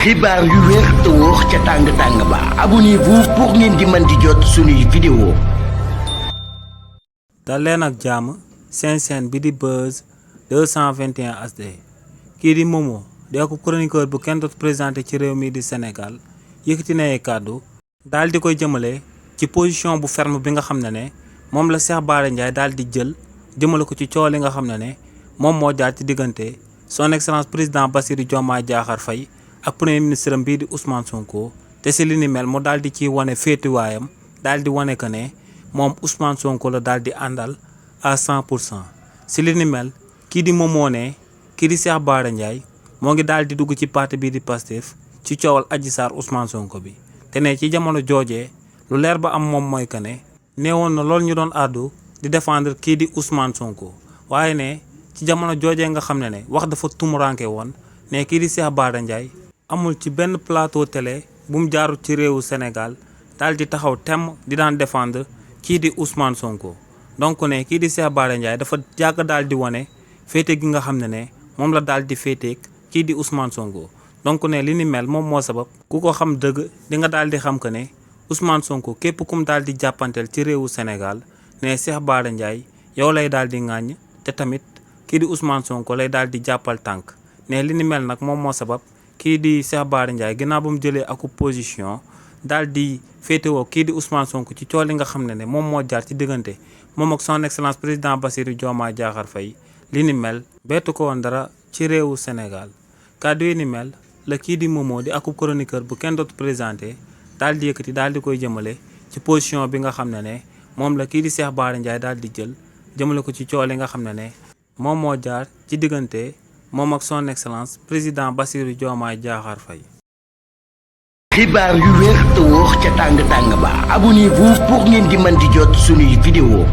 xibaar yu wér te wóor ca tàng-tàng ba abonnez-vous pour ngeen di mën di jot suñuy vidéo. dal leen ak jàmm seen chaîne bi di Buzz 221 HD kii di Momo di ak chroniqueur bu kenn dootu présenté ci réew mi di Sénégal yëkkati na ay kàddu daal di koy jëmale ci position bu ferme bi nga xam ne moom la Cheikh Bara Ndiaye daal di jël jëmale ko ci coow li nga xam ne moom moo jaar ci diggante son excellence président Bassirou Diomaye Diakhar Faye ak premier ministre am bii di Ousmane Sonko te si li ni mel mu daal di ciy wane féetuwaayam daal di wane que ne moom Ousmane Sonko la daal di àndal à 100%. si li ni mel kii di Momo ne kii di Cheikh Bara Ndiaye moo ngi daal di dugg ci parti bii di Pastef ci coowal Adji Sarr Ousmane Sonko bi te ne ci jamono joojee lu leer ba am moom mooy que ne neewoon na loolu ñu doon àddu di défendre kii di Ousmane Sonko waaye ne ci jamono joojee nga xam ne wax dafa tumuranke woon ne kii di Cheikh Bara Ndiaye amul ci benn plateau télé bu mu jaarul ci réewu Sénégal daal di taxaw temm di daan défendre kii di Ousmane Sonko donc ne kii di Cheikh Bara Ndiaye dafa jàgg daal di wane féete gi nga xam ne moom la daal di féeteeg kii di Ousmane Sonko donc ne li ni mel moom moo sabab ku ko xam dëgg di nga daal di xam que ne Ousmane Sonko képp kum daal di jàppanteel ci réewu Sénégal ne Cheikh Bara Ndiaye yow lay daal di ŋàññ te tamit kii di Ousmane Sonko lay daal di jàppal tànk ne li ni mel nag moom moo sabab kii di Cheikh Bara Ndiaye ginnaaw ba mu jëlee ak position daal di féetewoo kii di Ousmane Sonko ci coow li nga xam ne moom moo jaar ci diggante moom ak son excellence président Bassirou Diomaye Diakhar Faye li ni mel bettu ko woon dara ci réewu Sénégal kàddu yi ni mel la kii di Momo di akub chroniqueur bu kenn dootu présenté daal di yëkkati daal di koy jëmale ci position bi nga xam ne moom la kii di Cheikh Bara Ndiaye daal di jël jëmale ko ci coow li nga xam ne moom moo jaar ci diggante moom ak son excellence président Bassirou Diomaye Diakhar Faye. xibaar yu wér te wóor ca tàng-tàng ba abonnez-vous pour ngeen di mën di jot suñuy vidéo.